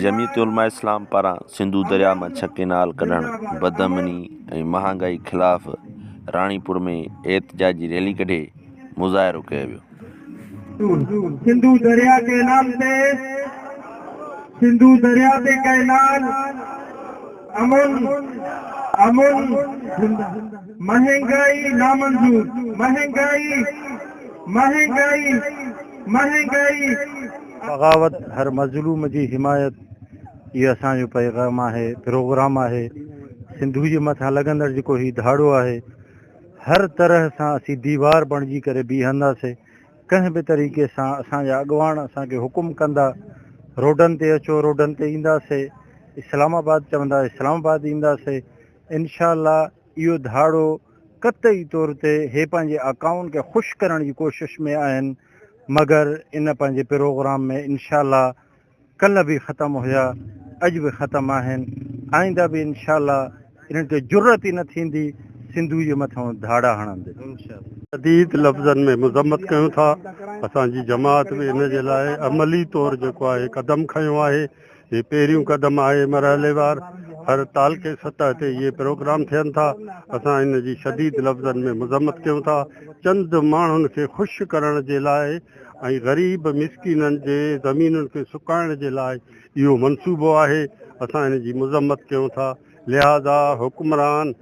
جمعيت علماء اسلام پاران سنڌو درياء مان ڇهه ڪئنال ڪڍڻ، بدامني ۽ مهانگائي خلاف راڻيپور ۾ احتجاجي ريلي ڪڍي مظاهرو ڪيو ويو. سنڌو درياء ڪئنال تي سنڌو درياء تي ڪئنال امن امن مهنگائي نامنظور مهنگائي مهنگائي مهنگائي. بغاوت هر مظلوم جي حمايت اهو اسان جو پيغام آهي پروگرام آهي سنڌو جي مٿان لڳندڙ جيڪو هي ڌاڙو آهي هر طرح سان اسين ديوار بڻجي ڪري بيهنداسي ڪنهن به طريقي سان اسان جا اڳواڻ اسان کي حڪم ڪندا روڊن تي اچو روڊن تي اينداسي اسلام آباد چوندا اسلام آباد اينداسي انشاء الله اهو ڌاڙو قطعي طور تي هي پنهنجي آقائن کي خوش ڪرڻ جي ڪوشش ۾ آهن مگر ان پنهنجي پروگرام ۾ انشاء الله ڪلهه به ختم هيا اڄ به ختم آهن آئنده به انشاء الله انهن کي جرئت ئي نه ٿيندي سنڌو جي مٿان ڌاڙا هڻندي. شديد لفظن ۾ مذمت ڪيون ٿا اسان جي جماعت به ان جي لاء عملي طور جيڪو آهي قدم کنيو آهي هي پهريون قدم آهي مرحليوار هر تعلقي سطح تي اهي پروگرام ٿين ٿا اسان ان جي شديد لفظن ۾ مذمت ڪيون ٿا چند ماڻهن کي خوش ڪرڻ جي لاء ۽ غريب مسڪينن جي زمينن کي سڪائڻ جي لاء اهو منصوبو آهي اسان ان جي مذمت ڪيون ٿا لهذا حڪمران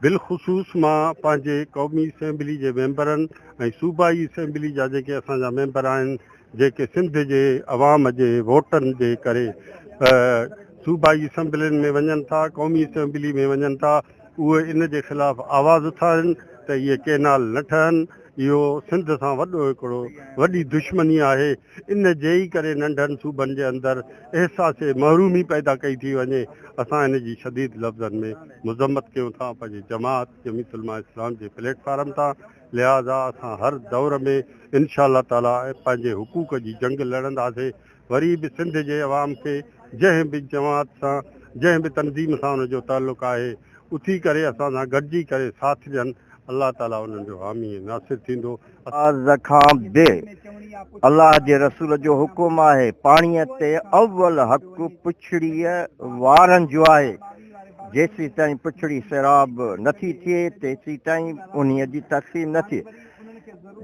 بالخصوص مان پنهنجي قومي اسيمبلي جي ميمبرن ۽ صوبائي اسيمبلي جا جيڪي اسان جا ميمبر آهن جيڪي سنڌ جي عوام جي ووٽن جي ڪري صوبائي اسيمبلين ۾ وڃن ٿا قومي اسيمبلي ۾ وڃن ٿا اهي ان جي خلاف آواز اٿارين ته اهي ڪينال نه ٺهن اهو سنڌ سان وڏو هڪڙو وڏي دشمني آهي ان جي ئي ڪري ننڍن صوبن جي اندر احساس محرومي پيدا ڪئي ٿي وڃي اسان ان جي شديد لفظن ۾ مذمت ڪيون ٿا پنهنجي جماعت جمعيت علماء اسلام جي پليٽ فارم تان لهٰذا اسان هر دور ۾ انشاء الله تعالي پنهنجي حقوق جي جنگ لڙنداسي وري به سنڌ جي عوام کي جنهن به جماعت سان جنهن به تنظيم سان ان جو تعلق آهي اٿي ڪري اسان سان گڏجي ڪري ساٿ ڏين الله تعالي انهن جو حامي ۽ ناصر ٿيندو. آز کان به الله جي رسول جو حڪم آهي پاڻيء تي اول حق پڇڙيء وارن جو آهي جيسيتائين پڇڙي سيراب نٿي ٿئي تيسيتائين انهيء جي تقسيم نه ٿئي.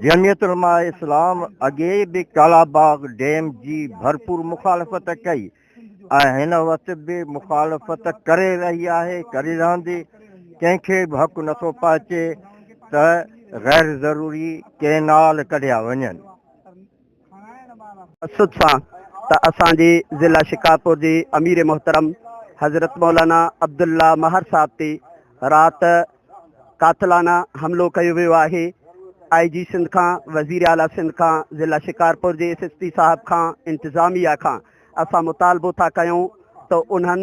جمعيت علماء اسلام اڳي به ڪالاباغ ڊيم جي ڀرپور مخالفت ڪئي ۽ هن وقت به مخالفت ڪري رهي آهي ڪري رهندي، ڪنهن کي به حق نٿو پهچي ته غير ضروري ڪئنال ڪڍيا وڃن. تاسف سان ته اسان جي ضلع شڪارپور جي امير محترم حضرت مولانا عبدالله مهر صاحب تي رات قاتلانه حملو ڪيو ويو آهي، آء جي سنڌ کان، وزير اعليٰ سنڌ کان، ضلع شڪارپور جي ايس ايس پي صاحب کان، انتظاميه کان اسان مطالبو ٿا ڪيون ته انهن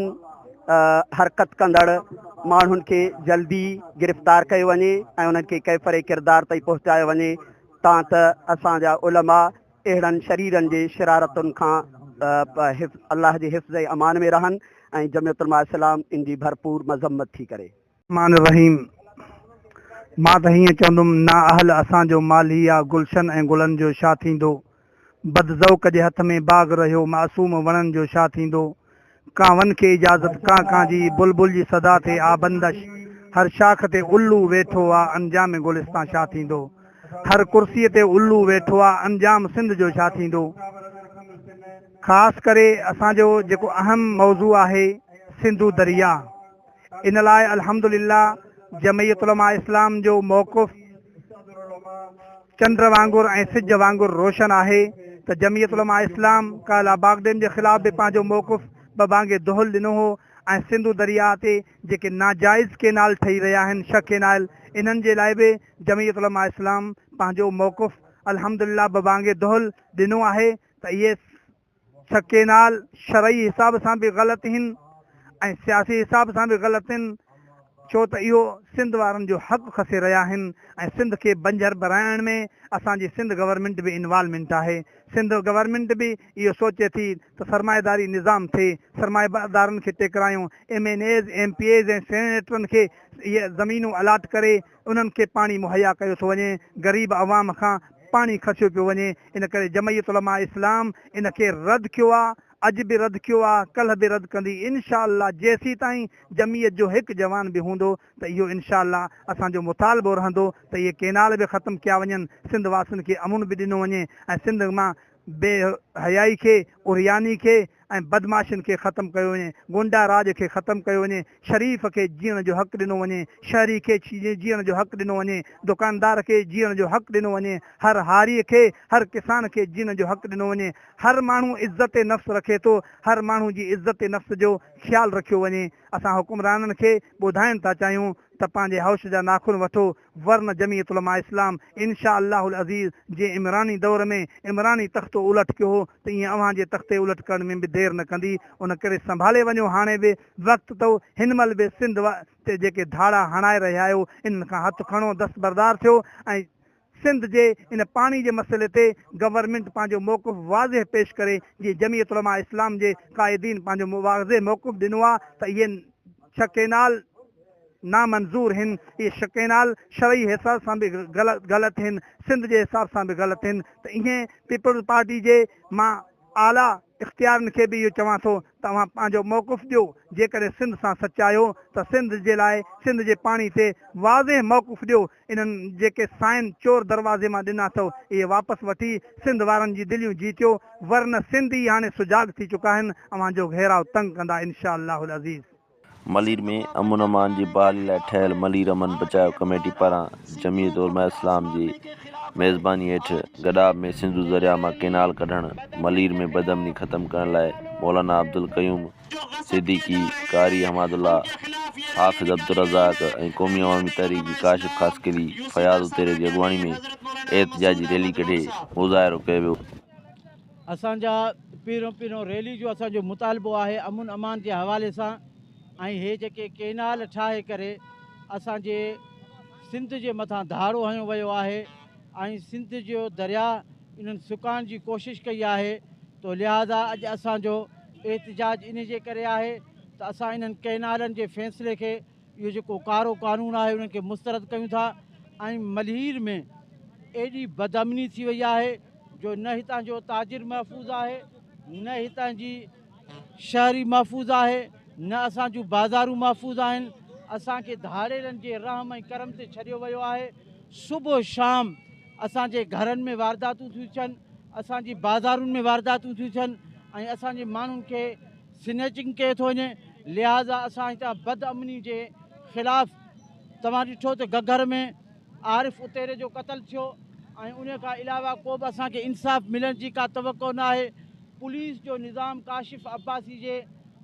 حرڪت ڪندڙ ماڻهن کي جلدي گرفتار ڪيو وڃي ۽ انهن کي ڪيفر ڪردار تائين پهچايو وڃي تان ته اسان جا علماء اهڙن شريرن جي شرارتن کان الله جي حفظ ۽ امان ۾ رهن ۽ جمعيت علماء اسلام ان جي ڀرپور مذمت ٿي ڪري. الرحمٰن الرحيم مان ته هيئن چوندم نااهل اسان جو مالهي آ گلشن ۽ گلن جو شا ٿيندو بد ذوق جي هٿ ۾ باغ رهيو معصوم وڻن جو شا ٿيندو ڪانون کي اجازت ڪان ڪان جي بلبل جي صدا ٿئي آ بندش هر شاخ تي الو ويٺو آ انجام گلستان شا ٿيندو هر ڪرسي تي الو ويٺو آ انجام سنڌ جو شا ٿيندو خاص ڪري اسان جو جيڪو اهم موضوع آهي سنڌو درياء ان لاء الحمدلله جمعيت علماء اسلام جو موقف چنڊ وانگر ۽ سج وانگر روشن آهي ته جمعيت علماء اسلام ڪالا باغ ڊيم جي خلاف به پنهنجو موقف ببانگ دهل ڏنو هو ۽ سنڌو درياء تي جيڪي ناجائز ڪينال ٺهي رهيا آهن ڇهه ڪينال انهن جي لاء به جمعيت علماء اسلام پنهنجو موقف الحمدلله ببانگ دهل ڏنو آهي ته اهي ڇهه ڪينال شرعي حساب سان به غلط هن ۽ سياسي حساب سان به غلط هن ڇو ته اهو سنڌ وارن جو حق کسي رهيا آهن ۽ سنڌ کي بنجر بڻائڻ ۾ اسان جي سنڌ گورنمينٽ به انوالومينٽ آهي سنڌ گورنمينٽ به اهو سوچي ٿي ته سرمائيداري نظام ٿئي سرمائيدارن کي ٽيڪرايون M N As M P As ۽ سينيٽرن کي اهي زمينون الاٽ ڪري انهن کي پاڻي مهيا ڪيو ٿو وڃي، غريب عوام کان پاڻي کسيو پيو وڃي، ان ڪري جمعيت علماء اسلام ان کي رد ڪيو آ اڄ به رد ڪيو آ ڪلهه به رد ڪندي انشاء الله جيسيتائين جمعيت جو هڪ جوان به هوندو ته اهو انشاء الله اسان جو مطالبو رهندو ته اهي ڪينال به ختم ڪيا وڃن سنڌ واسين کي امن به ڏنو وڃي ۽ سنڌ مان بي حيائي کي، عرياني کي ۽ بدمعاشين کي ختم ڪيو وڃي، گونڊا راڄ کي ختم ڪيو وڃي، شريف کي جيئڻ جو حق ڏنو وڃي، شهري کي جيئڻ جو حق ڏنو وڃي، دڪاندار کي جيئڻ جو حق ڏنو وڃي، هر هاريء کي، هر ڪسان کي جيئڻ جو حق ڏنو وڃي، هر ماڻهو عزت نفس رکي ٿو، هر ماڻهو جي عزت نفس جو خيال رکيو وڃي، اسان حڪمرانن کي ٻڌائڻ ٿا چاهيون ته پنهنجي هوش جا ناخن وٺو، ورنه جمعيت علماء اسلام ان شاء الله العزيز جيئن عمراني دور ۾ عمراني تختو الٽ ڪيو هو ته ايئن اوهان جي تختي الٽ ڪرڻ ۾ به دير نه ڪندي ان ڪري سنڀالي وڃو هاڻي به وقت اٿو هن مهل به سنڌ تي جيڪي ڌاڙا هڻائي رهيا آهيو انهن کان هٿ کڻو دستبردار ٿيو ۽ سنڌ جي ان پاڻي جي مسئلي تي گورنمينٽ پنهنجو موقف واضح پيش ڪري جيئن جمعيت علماء اسلام جي قائدين پنهنجو واضح موقف ڏنو آهي ته اهي ڇهه ڪينال نامنظور هن، اهي ڇهه ڪينال شرعي حساب سان به غلط هن، سنڌ جي حساب سان به غلط هن ته ايئن پيپلز پارٽي جي مان اعليٰ اختيارين کي به اهو چوان ٿو ته اوهان پنهنجو موقف ڏيو، جيڪڏهن سنڌ سان سچا آهيو ته سنڌ جي لاء سنڌ جي پاڻي تي واضح موقف ڏيو، انهن جيڪي سائن چور دروازي مان ڏنا اٿو اهي واپس وٺي سنڌ وارن جي دليون جيتيو ورنه سنڌي هاڻي سجاڳ ٿي چڪا آهن اوهان جو گهيراء تنگ ڪندا انشاء الله العزيز. ملير ۾ امن امان جي بحالي لاء ٺهيل ملير امن بچايو ڪميٽي پاران جمعيت علماء اسلام جي ميزباني هيٺ گڏاب ۾ سنڌو درياء مان ڪينال ڪڍڻ، ملير ۾ بدامني ختم ڪرڻ لاء مولانا عبدالقيوم صديقي، قاري حماد الله، حافظ عبدالرزاق ۽ قومي عوامي تحريڪ جي ڪاشف خاصخيلي، فياض اتيري جي اڳواڻي ۾ احتجاجي ريلي ڪڍي مظاهرو ڪيو ويو. اسان جا پهريون پهريون ريلي جو اسان جو مطالبو آهي امن امان جي حوالي سان ۽ هي جيڪي ڪينال ٺاهي ڪري اسان جي سنڌ جي مٿان ڌاڙو هنيو ويو آهي ۽ سنڌ جو درياء انهن سڪائڻ جي ڪوشش ڪئي آهي تو لهٰذا اڄ اسان جو احتجاج انهي جي ڪري آهي ته اسان انهن ڪئنالن جي فيصلي کي اهو جيڪو ڪارو قانون آهي انهن کي مسترد ڪيون ٿا ۽ ملير ۾ ايڏي بدامني ٿي وئي آهي جو نه هتان جو تاجر محفوظ آهي نه هتان جي شهري محفوظ آهي نه اسان جون بازارون محفوظ آهن اسان کي ڌاڙيلن جي رحم ۽ ڪرم تي ڇڏيو ويو آهي صبح شام اسان جي گهرن ۾ وارداتون ٿيون ٿين، اسان جي بازارن ۾ وارداتون ٿيون ٿين ۽ اسان جي ماڻهن کي سنيچنگ ڪيو ٿو وڃي، لهٰذا اسان هتان بد امني جي خلاف توهان ڏٺو ته گگهر ۾ عارف اتيري جو قتل ٿيو ۽ ان کان علاوه ڪو به اسان کي انصاف ملڻ جي ڪا توقع نه آهي، پوليس جو نظام ڪاشف عباسي جي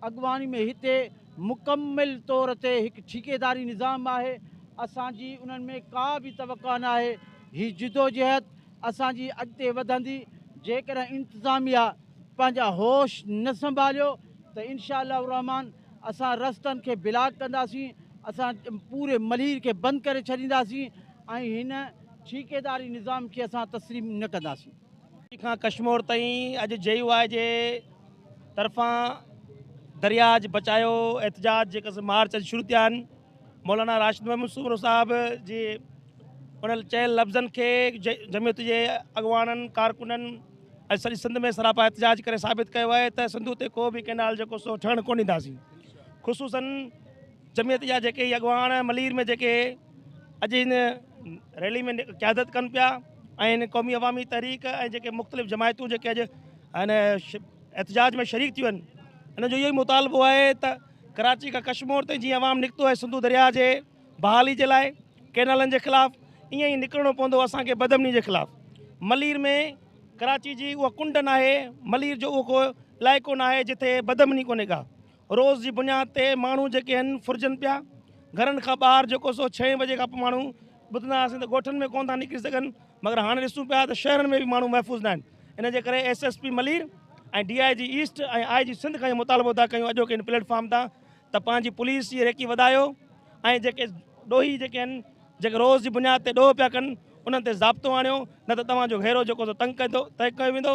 اڳواڻي ۾ هتي مڪمل طور تي هڪ ٺيڪيداري نظام آهي، اسان جي انهن ۾ ڪا به توقع ناهي، هي جدوجهد اسان جي اڳتي وڌندي، جيڪڏهن انتظاميا پنهنجا هوش نه سنڀاليو ته انشاء الله الرحمان اسان رستن کي بلاڪ ڪنداسين، اسان پوري ملير کي بند ڪري ڇڏينداسين ۽ هن ٺيڪيداري نظام کي اسان تسليم نه ڪنداسين. کان ڪشمور تائين اڄ جي يو آء جي طرفان درياء بچايو احتجاج جيڪا مارچ اڄ شروع ٿيا آهن مولانا راشد محمود سومرو صاحب جي ان چيل لفظن کي جمعيت جي اڳواڻن ڪارڪنن ۽ سڄي سنڌ ۾ سراپا احتجاج ڪري ثابت ڪيو آهي ته سنڌو تي ڪو به ڪينال جيڪو سو ٺهڻ ڪونه ڏينداسين خصوصن جمعيت جا جيڪي اڳواڻ ملير ۾ جيڪي اڄ هن ريلي ۾ قيادت ڪن پيا ۽ هن قومي عوامي تحريڪ ۽ جيڪي مختلف جماعتون جيڪي اڄ هن احتجاج ۾ شريڪ ٿيون آهن ان جو اهو ئي مطالبو آهي ته ڪراچي کان ڪشمور تائين جيئن عوام نڪتو آهي سنڌو درياء جي بحالي جي لاء ڪينالن جي خلاف ائين ئي نڪرڻو پوندو اسان کي بدامني جي خلاف ملير ۾ ڪراچي جي اها ڪنڊ ناهي ملير جو اهو ڪو علائقو ناهي جتي بدامني ڪونهي ڪا روز جي بنياد تي ماڻهو جيڪي آهن ڦرجن پيا گهرن کان ٻاهر جيڪو سو ڇهين بجي کان پوء ماڻهو ٻڌندا هئاسين ته ڳوٺن ۾ ڪونه ٿا نڪري سگهن مگر هاڻي ڏسون پيا ته شهرن ۾ به ماڻهو محفوظ ناهن ان جي ڪري S S P Malir ۽ D I G east ۽ I G Sindh کان اهو مطالبو ٿا ڪيون اڄوڪي هن پليٽ فارم تان ته پنهنجي پوليس جي ريڪي وڌايو ۽ جيڪي ڏوهي جيڪي آهن جيڪي روز جي بنياد تي ڏوهه پيا ڪن انهن تي ضابطو آڻيو نه ته توهان جو گهيرو جيڪو سو تنگ ڪندو تنگ ڪيو ويندو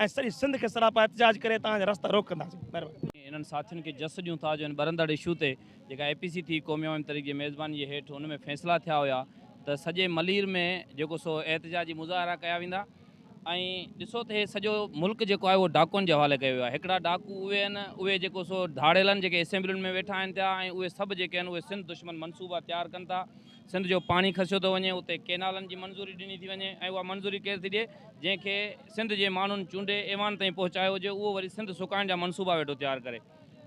۽ سڄي سنڌ کي سراپا احتجاج ڪري توهان جا رستا روڪ ڪنداسين مهرباني. انهن ساٿين کي جس ڏيون ٿا جو ان ٻرندڙ اشو تي جيڪا اي پي سي ٿي قومي عوامي تحريڪ جي ميزباني جي هيٺ ان ۾ فيصلا ٿيا هيا ته سڄي ملير ۾ جيڪو سو احتجاجي مظاهرا ڪيا ويندا. ۽ ڏسو ته هي سڄو ملڪ جيڪو آهي اهو ڊاڪوئن جي حوالي ڪيو ويو آهي. هڪڙا ڊاڪو اهي آهن، اهي جيڪو سو ڌاڙيلن جيڪي اسيمبلين ۾ ويٺا آهن ٿيا ۽ اهي سڀ جيڪي آهن اهي سنڌ دشمن منصوبا تيار ڪن ٿا. سنڌ جو پاڻي کسيو ٿو وڃي، اتي ڪينالن جي منظوري ڏني ٿي وڃي ۽ اها منظوري ڪير ٿي ڏئي؟ جنهن کي سنڌ جي ماڻهن چونڊي ايوان تائين پهچايو هجي اهو وري سنڌ سڪائڻ جا منصوبا ويٺو تيار ڪري.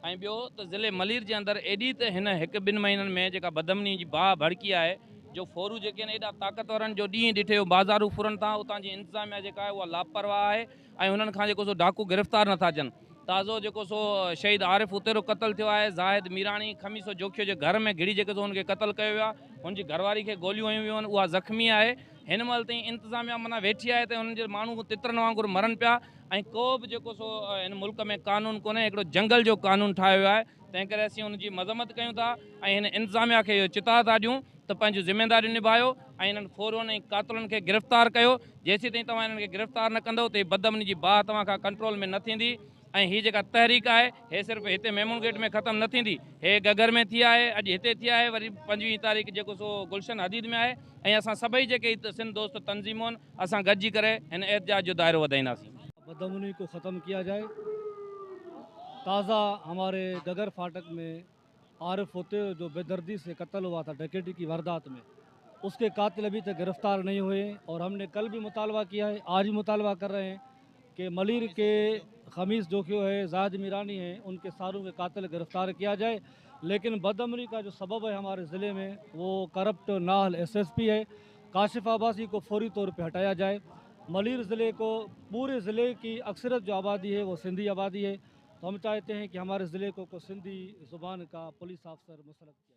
۽ ٻيو ته ضلعي ملير جي اندر ايڏي ته هن هڪ ٻن مهينن ۾ جيڪا بدامني جي باهه ڀڙڪي آهي جو ڦورو جيڪي آهن ايڏا طاقتور آهن جو ڏينهن ڏٺي جو بازارون ڦرن ٿا اتان جي انتظاميا جيڪا آهي اها لاپرواهه آهي ۽ هنن کان جيڪو سو ڊاڪو گرفتار نٿا ٿين تازو جيڪو سو شهيد عارف اتيرو قتل ٿيو آهي زاهد ميراڻي خميسو جوکيو جي گهر ۾ گهڙي جيڪو سو هن کي قتل ڪيو ويو آهي هن جي گهرواري کي گوليون هنيون ويون آهن اها زخمي آهي هن مهل تائين انتظاميا معنيٰ ويٺي آهي ته هنن جي ماڻهو تترن وانگر مرن پيا ۽ ڪو به جيڪو سو هن ملڪ ۾ قانون ڪونهي هڪڙو جنگل جو قانون ٺاهيو ويو آهي تنهن ڪري اسين ان جي مذمت ڪيون ٿا ۽ هن انتظاميا کي اهو چتاء ٿا ڏيون ته پنهنجون ذميداريون نڀايو ۽ انهن ڦورون ۽ قاتلن کي گرفتار ڪيو جيسيتائين توهان انهن کي گرفتار نه ڪندؤ ته هي بدامني جي باهه توهان کان ڪنٽرول ۾ نه ٿيندي ۽ هي جيڪا تحريڪ آهي هي صرف هتي ميمڻ گيٽ ۾ ختم نه ٿيندي هي گهگهر ۾ ٿي آهي اڄ هتي ٿي آهي وري 25 تاريخ جيڪو سو گلشن حديد ۾ آهي ۽ اسان سڀئي جيڪي سنڌ دوست تنظيمون اسان گڏجي ڪري هن احتجاج جو دائرو وڌائينداسين. بدامني کو ختم ڪيا جائي تازه هماري گگر فاٽڪ ۾ عارف هوتي جو بيدردي سي قتل هوا ٿا ڊڪيٽي ڪي واردات ۾ اس ڪي قاتل ابهي تڪ گرفتار نهين هوئي اور هم ني ڪل بهي مطالبه ڪيا هي آج بهي مطالبه ڪر رهي هين ڪي ملير ڪي خميس جوکيو هي زاهد ميراني هي ان ڪي سارون ڪي قاتل گرفتار ڪيا جائي ليڪن بدامني ڪا جو سبب هي هماري ضلعي ۾ وو ڪرپٽ نااهل ايس ايس پي هي ڪاشف عباسي کو فوري طور پي هٽايا جائي ملير ضلعي کو پوري ضلعي ڪي اڪثريت جو آبادي هي وو سنڌي آبادي هي تو هم چاهتي هين ڪي هماري ضلعي کو کو سنڌي زبان ڪا پوليس آفسر مسلط.